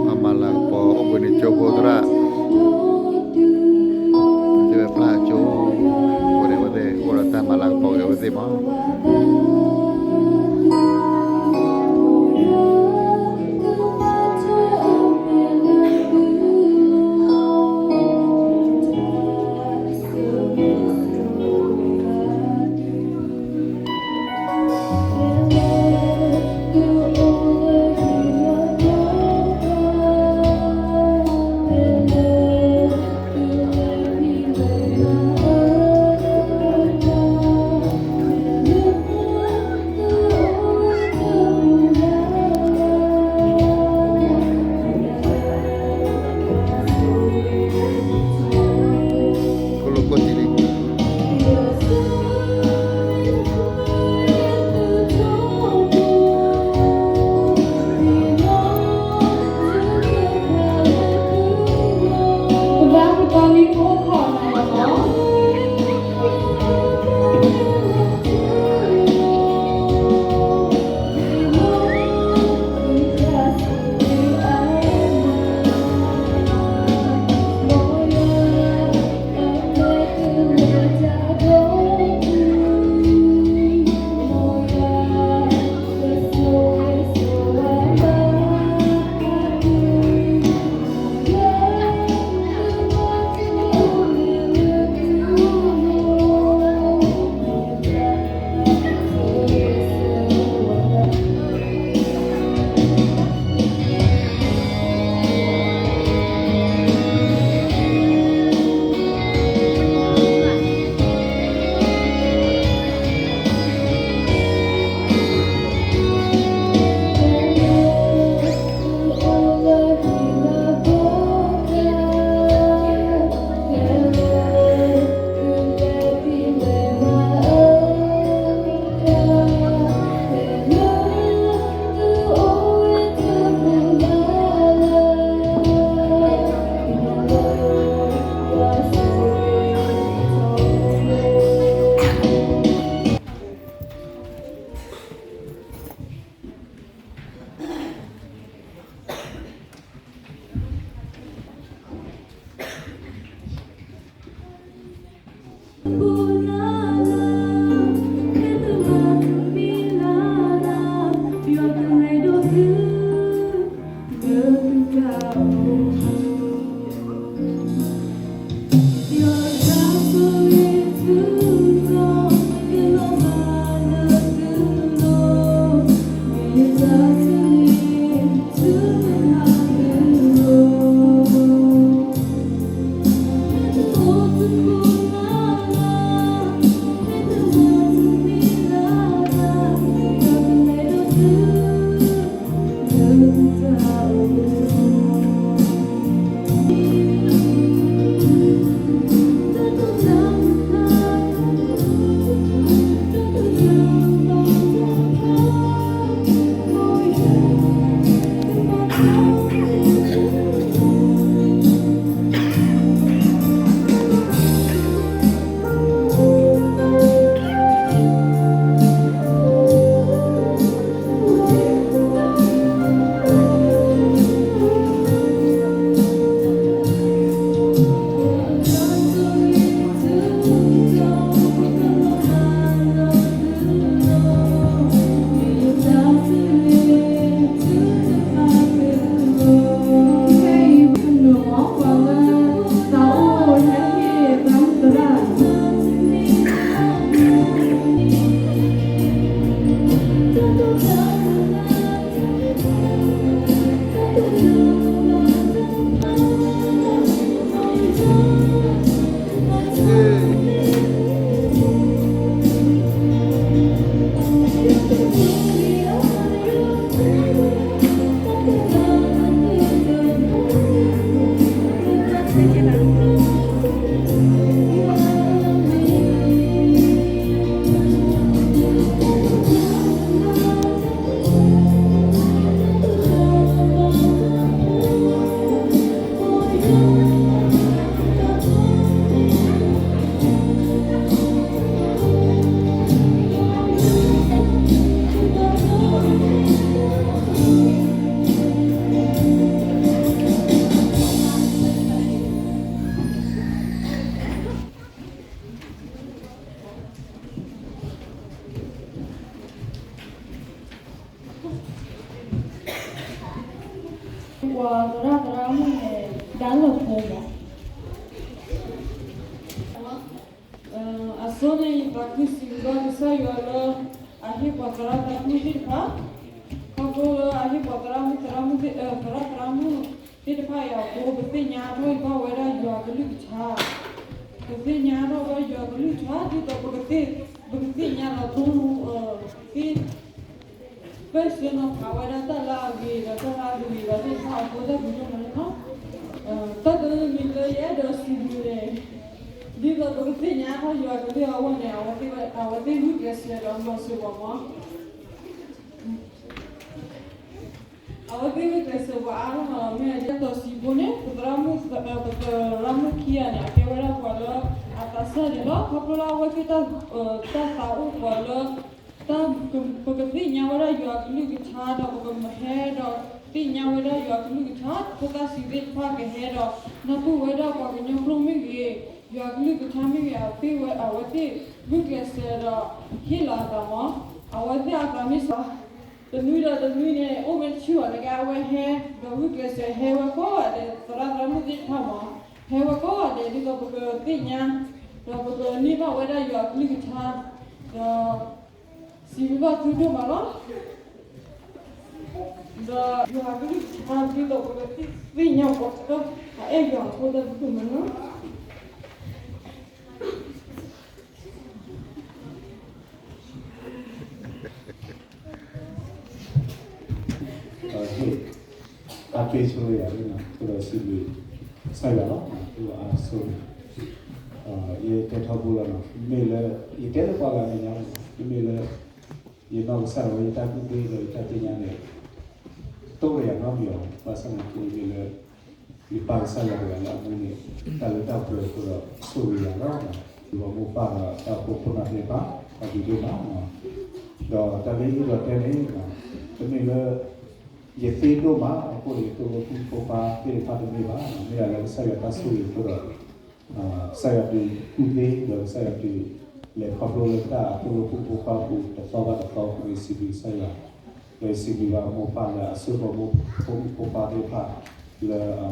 မၤလၤကပီၤ အိၣ်ဘှံးနံၤကၠိဖိသရၣ် တဲဝဲပျၢ်ကၠိ အဃိန့ၣ် အဝဲသ့ၣ်အိၣ်ဒီးတၢ်မၤလၤကပီၤက့ၤအဝဲသ့ၣ်မး. ပှၤသရၣ်သရၣ်မုၣ်န့ၣ် ဒါလီၤဖိမး. အဆိန့ၣ် ယသးခုစံးဘျုးကစၢ်ယွၤလၢ အဟ့ၣ်ပှၤသရၣ်သရၣ်မုၣ်သ့ၣ်တဖၣ်, ခီဖျိလၢအဟ့ၣ်ပှၤသရၣ်မုၣ်သရၣ်မုၣ်သ့ၣ် သရၣ်သရၣ်မုၣ်သ့ၣ်တဖၣ်အံၤအဃိ ပသ့ၣ်ညါထီၣ်ဘၣ်ဝဲဒၣ်ယွၤကလုၢ်ကထါ, ပသ့ၣ်ညါထီၣ်ဘၣ်ယွၤကလုၢ်ကထါ ဒ်သိးပကသ့ၣ်, ပကသ့ၣ်ညါဒီးသိ, သ့ ပၢၢ်ဆၢနီၤဖးဝဲဒၣ်တၢ်လၢအဂ့ၤဒီးတၢ်လၢအဂ့ၤ ဒီးသ့ၣ်တဖၣ်အဃိ တၢ်ဘျုးဒိၣ်မးလီၤ. တၢ်တမံၤလၢယအဲၣ်ဒိးစံးဘျုးန့ၣ်, ဒ်သိးပကသ့ၣ်ညါထီၣ်ယွၤကလုၢ်အဂီၢ်န့ၣ် အဝဲသ့ၣ်, အဝဲသ့ၣ်ဂုာ်ကျဲးစၢးဒီးမၤစၢၤပှၤမး. အဝဲသ့ၣ်ဂုာ်ကျဲးစၢးပှၤအါထီၣ်မးလီၤ. မ့ၢ်ဒ်သိးစံးဘိန့ၣ် ပသရၣ်မုၣ်, ပသရၣ်မုၣ်ခံဂၤန့ၣ် အကဲဝဲဒၣ်ပှၤလၢအသးစၢ်န့ၣ်လီၤ. ခီဖျိလၢအဝဲသ့ၣ်တၢ်သးအိၣ်ပှၤလၢ တၢ်, ပကသ့ၣ်ညါဝဲဒၣ်ယွၤကလုၢ်ကထါ ဒီးပကမၤဟဲဒီးသ့ၣ်ညါဝဲဒၣ်ယွၤကလုၢ်ကထါ ဖိသၣ်စံးသ့ၣ်တဖၣ်ကဟဲဒီး နၢ်ပၢၢ်ဝဲဒၣ်ပှၤကညီကျိာ်မ့ၢ်ဂ့ၤ, ယွၤကလုၢ်ကထါမ့ၢ်ဂ့ၤ အသ့ၣ်ဝဲ အဝဲသ့ၣ်ဂုာ်ကျဲးစၢးဒီးဟ့ၣ်လီၤအသးမး. အဝဲသ့ၣ်အသးမ့ၢ်စး တနွံဒီးတနွံန့ၣ် အိၣ်မ့ၢ်တဆူၣ်ဘၣ်န့ၣ်က့ အဝဲဟဲဒီးဂုာ်ကျဲးစၢးဟဲဝဲကိးဂၤဒဲး သရၣ်သရၣ်မုၣ်သ့ၣ်တဖၣ်မး, ဟဲဝဲကိးဂၤဒဲးဒ်သိးပကသ့ၣ်ညါ ဒီးပကန့ၢ်ဘၣ်ဝဲဒၣ်ယွၤကလုၢ်ကထါ, ဒီးစံးဘျုးဘၣ်သုဒိၣ်မးလီၤ. ဒီးယွၤကလုၢ်ကထါ ဒ်သိးပကသ့ၣ်ညါပှၤလၢအအဲၣ်ယွၤအဃိ တၢ်ဘျုးဒိၣ်မးလီၤ. အက့ဆိလၢယၤန့ၣ် အဃိဒီးစံးဘျုးကစၢ်ယွၤလီၤ. အဃိဒီးအါဆိန့ၣ် ယတဲထီဘိလီၤနီၤ, မ့ၢ်လၢ ယတဲလၢပှၤဂၤမဲာ်ညါလီၤ, မ့မ့ၢ်လၢ ယနီၢ်ကစၢ်ဒၣ်ဝဲ ယတၢ်ကူၣ်သ့ဒီးယတၢ်သ့ၣ်ညါန့ၣ် တအိၣ်ဒီးယၤနီတမံၤဘၣ်. ဘၣ်ဆၣ်သနာ်က့ မ့ၢ်လၢ ယပၢ်ကစၢ်ယွၤတဂၤလၢအမူန့ၣ် တၢ်လၢတၢ်ပှဲၤအဃိဒီး ဆိၣ်ဂ့ၤယၤလီၤ. ယွၤမိၢ်ပၢ်ဒီးတၢ်အိၣ်ဖှိၣ်ခိၣ်နၢ်သ့ၣ်တဖၣ် တၢ်ဘျုးဒိၣ်မး, ဒီးတၢ်လၢယအဲၣ်ဒိးတဲန့ၣ် တမ့ၢ်လၢ ယသ့ဒိၣ်မးအဃိဒီး ယသိၣ်လိဖိမုၣ်ဖိခွါသ့ၣ်တဖၣ်တမ့ၢ်ဘၣ်, မ့ၢ်ဒၣ်လၢကစၢ်ယွၤတၢ်ဆိၣ်ဂ့ၤအဃိဒီး ကစၢ်ယွၤဒုးကူၣ်သ့ ဒီးကစၢ်ယွၤဒုးလဲၤခီဖျိလၢတၢ်သိၣ်လိဖိမုၣ်ဖိခွါအပူၤ တသီဘၣ်တသီအဃိန့ၣ် စံးဘျုးကစၢ်ယွၤ, ဒီးစံးဘျုးဘၣ်မိၢ်ပၢ်လၢအစိကမီၤဖိမုၣ်ဖိခွါသ့ၣ်တဖၣ်လၢ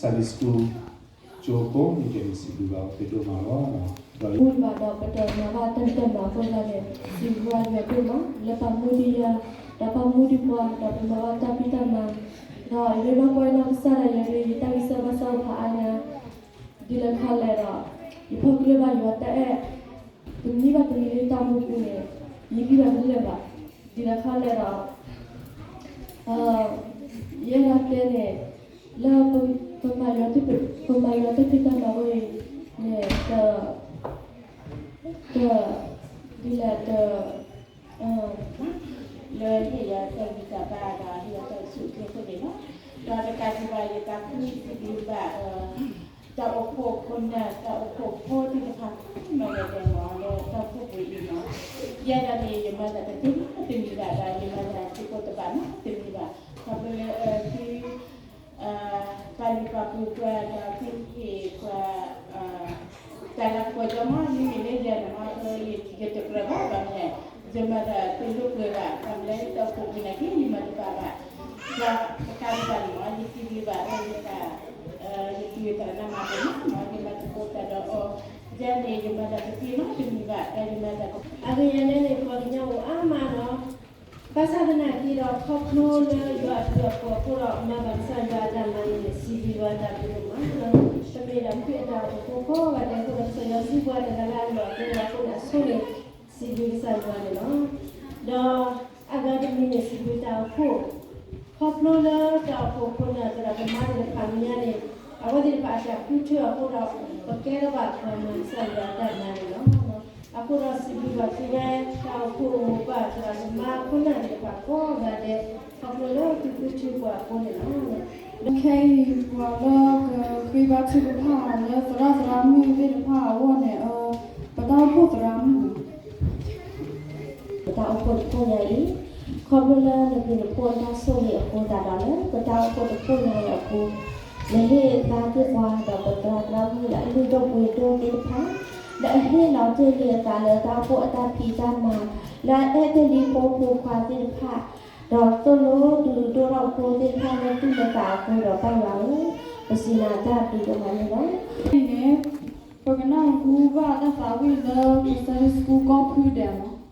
Sunday School ကၠိကိးနံၤဒဲးန့ၣ် စံးဘျုးဘၣ်အဝဲသ့ၣ်ဒိၣ်မးလီၤ. ဒီးမူတဘၣ်ဒီးပတမၤဘၣ်တၢ်တမၤအဃိသတးန့ၣ် စံးဘျုးဘၣ်ယွၤဒိၣ်မး လၢပာ်မူဒံးယၤ ဒီးပာ်မူဒံးပှၤ ဒီးပမၤဘၣ်တၢ်ဖံးတၢ်မၤ, ဒီးယနီၢ်ကီၢ်နီၢ်ကစၢ်ဒၣ်ယဲဒၣ် ယတၢ်ဂံၢ်စၢ်ဘါစၢ်အိၣ်ဖးအါညါ ဒ်လဲၣ်ခီလဲၣ်ဒီး ယဖီၣ်ကျၢၢ်ဘၣ်ယွၤတၢ်အဲၣ် တနံၤဘၣ်တနံၤလၢတၢ်မူပူၤန့ၣ် ယဂံၢ်ဘါတလၢာ်ဘၣ်. ဒ်လဲၣ်ခီလဲၣ်ဒီး ယအဲၣ်ဒိးတဲန့ၣ် လၢပမၤယွၤတၢ်ဖံးတၢ်မၤဝဲအံၤန့ၣ် တ တ ဒ်လဲၣ်တ လၢဟ့ၣ်ယၤတၢ်ဂံၢ်တၢ်ဘါဒီးဟ့ၣ်ယၤတၢ်အိၣ်ဆူၣ်အိၣ်ချ့အဃိန့ၣ်လီၤ. ဒီးတကးဒံးဘၣ် ယသးခုစံးဘျုးဘၣ် တၢ်အိၣ်ဖှိၣ်ခိၣ်နၢ် တၢ်အိၣ်ဖှိၣ်ဖိသ့ၣ်တဖၣ် မၤလဲၤလဲၤမၤလၢတၢ်အိၣ်ဖှိၣ်ပူၤအံၤလီၤ. ယဲဒၣ်န့ၣ် ယမၤတၢ်တသ့နီတမံၤဘၣ်ဒီး ယမၤတၢ်စ့ၢ်ကီးတဘၣ်နီတမံၤဘၣ်. ခီဖျိလၢသု ပာ်လုၢ်ပာ်ပှ့ၤပှၤဒီးသုဟ့ၣ်ပှၤ တၢ်လၤကပီၤကီမး မ့မ့ၢ်လၢယၤန့ၣ်မး ယတကြၢးဘၣ်ဘၣ်မ့ၢ် ယမၤတၢ်တလိၣ်ပှဲၤဘၣ် တၢ်မၤလၢတၢ်အိၣ်ဖှိၣ်ပူၤနာ်က့ ယမၤတဘၣ်ဘၣ်. ဒီးတကးဒံးဘၣ်န့ၣ်မး ယစံးဘျုးဘၣ်အီၤ ယတၢ် ယတုၤသရၣ်နါမၤပူၤမး ယမၤသကိးတၢ်ဒီးအီၤ ယဲန့ၣ် ယမၤတၢ်တသ့နီတမံၤဘၣ် ဒီးယမၤတၢ် အဂ့ၢ်ယဲန့ၣ် ပှၤကညီအိၣ်အါမးနီၤ ဘၣ်ဆၣ်သနာ်က့ဒီး ခီဖျိလၢယွၤအဘျုးအဖှိၣ်အဃိဒီး မၤဘၣ်ကစၢ်ယွၤအတၢ်မၤန့ၣ် စံးဘျုးယွၤအတၢ်ဘျုးဒိၣ်မးလီၤ. ပမ့ၢ်ဒၣ်မုၢ်အတၢ်အိၣ်ဖှိၣ်ဖိကိးဂၤဒဲးအဃိဒီး ကစၢ်ယွၤစံးပှၤတဂၤလၢအလီၢ်အကျဲအဃိန့ၣ် အဆိန့ၣ် စံးဘျုးကစၢ်ယွၤန့ၣ်လီၤ. ဒီးအဂၤတမံၤန့ၣ် စံးဘျုးတၢ်အိၣ်ဖှိၣ် ခီဖျိလၢတၢ်အိၣ်ဖှိၣ်ခိၣ်နၢ်သရၣ်သမါသ့ၣ်တဖၣ်မဲာ်ညါန့ၣ် အဝဲသ့ၣ်တဖၣ်အတၢ်ဃုထၢအဃိဒီး ပကဲထီၣ်ဘၣ်ပှၤမၤကစၢ်ယွၤအတၢ်မၤန့ၣ်လီၤ. အဃိဒီးစံးဘျုးဘၣ်သုဝဲ တၢ်အိၣ်ဖှိၣ်မိၢ်ပၢ်သရၣ်သမါခိၣ်နၢ်သ့ၣ်တဖၣ်ကိးဂၤဒဲး ခီဖျိလၢသုဃုထၢပှၤအဃိန့ၣ်လီၤ. ခဲအံၤပှၤလၢကဃ့ဘါထုကဖၣ်လၢသရၣ်သရၣ်မုၣ်သ့ၣ်တဖၣ်အဂီၢ်န့ၣ် ပတၢ်အိၣ်ဖှိၣ်သရၣ်မုၣ် ပတၢ်အိၣ်ဖှိၣ်တခိၣ်ညါအံၤ ခီဖျိလၢနဘျုးနဖှိၣ်တၢ်ဆိၣ်ဂ့ၤအဃိသတးဒီးလၢ ပတၢ်အိၣ်ဖှိၣ်တခိၣ်ညါအံၤအပူၤ နဟ့ၣ်သါသ့ၣ်ပှၤဒီးပသရၣ်သရၣ်မုၣ်လၢအလုၢ်ဒိၣ်ပှ့ၤဒိၣ်သ့ၣ်တဖၣ် လၢအဟ့ၣ်လီၤတ့ၢ်လံအသးလၢတၢ်အိၣ်ဖှိၣ်အတၢ်ဖံးတၢ်မၤ လၢအအဲၣ်တ့ၢ်လံဖိမုၣ်ဖိခွါသ့ၣ်တဖၣ် ဒီးသိၣ်လိဒုးဒိၣ်ထီၣ်ဖိသ့ၣ်တဖၣ်လၢသူၣ်လၢသးအဃိဒီးပၢ်ယွၤဧၢ, ပစံးနၤတၢ်ဘျုးဒိၣ်မးန့ၣ်လီၤ. အံၤန့ၣ် ပကနၢ်ဟူဘၣ်တၢ်သးဝံၣ်လၢပ Sunday School ကီၢ်ဖုဒဲးလီၤ.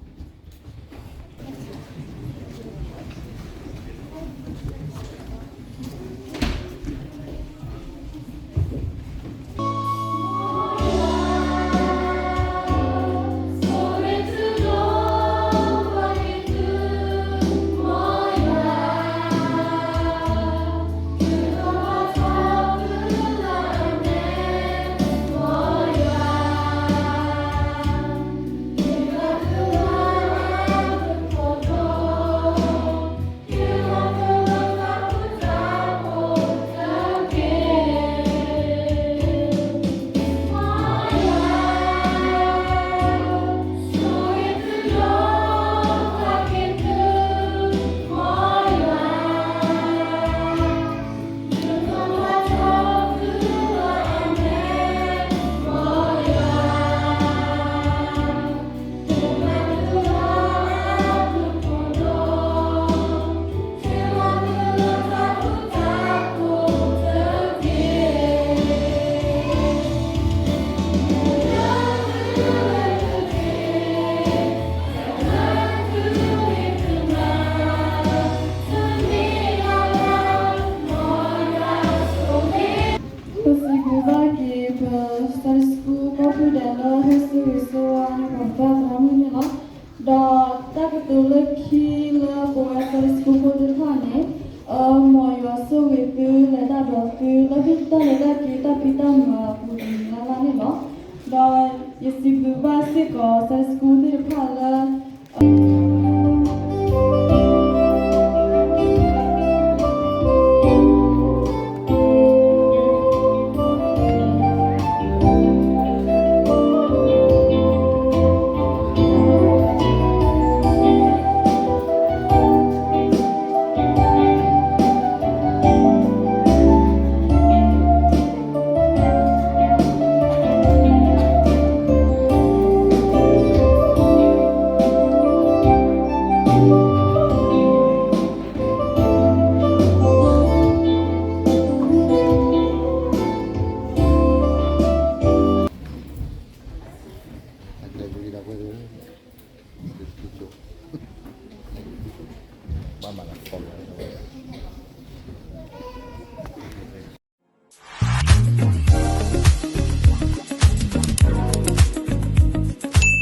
ပစံးဘျုးဘၣ်က့ၤပ Sunday School ကီၢ်ဖုဒဲးလၢ ဟဲဆၢဂ့ၤဆၢဝါန့ၢ်ပှၤသရၣ်မုၣ်န့ၣ်လီၤ. ဒီးတၢ်ကတိၤလၢခံလၢပဝဲ Sunday School ဖိသ့ၣ်တဖၣ်န့ၣ်, မ်ယွၤဆိၣ်ဂ့ၤသု လဲၤတၢ်ဒီးသု လၢသုတၢ်လဲၤတၢ်က့ၤ တၢ်ဖံးတၢ်မၤအပူၤတနံၤလၢ်လၢ်န့ၣ်လီၤ. ဒီးယစံးဘျုးဘၣ်စ့ၢ်ကီး Sunday School သ့ၣ်တဖၣ်လၢ ဘၣ်မၤလၤကပီၤလီၤ.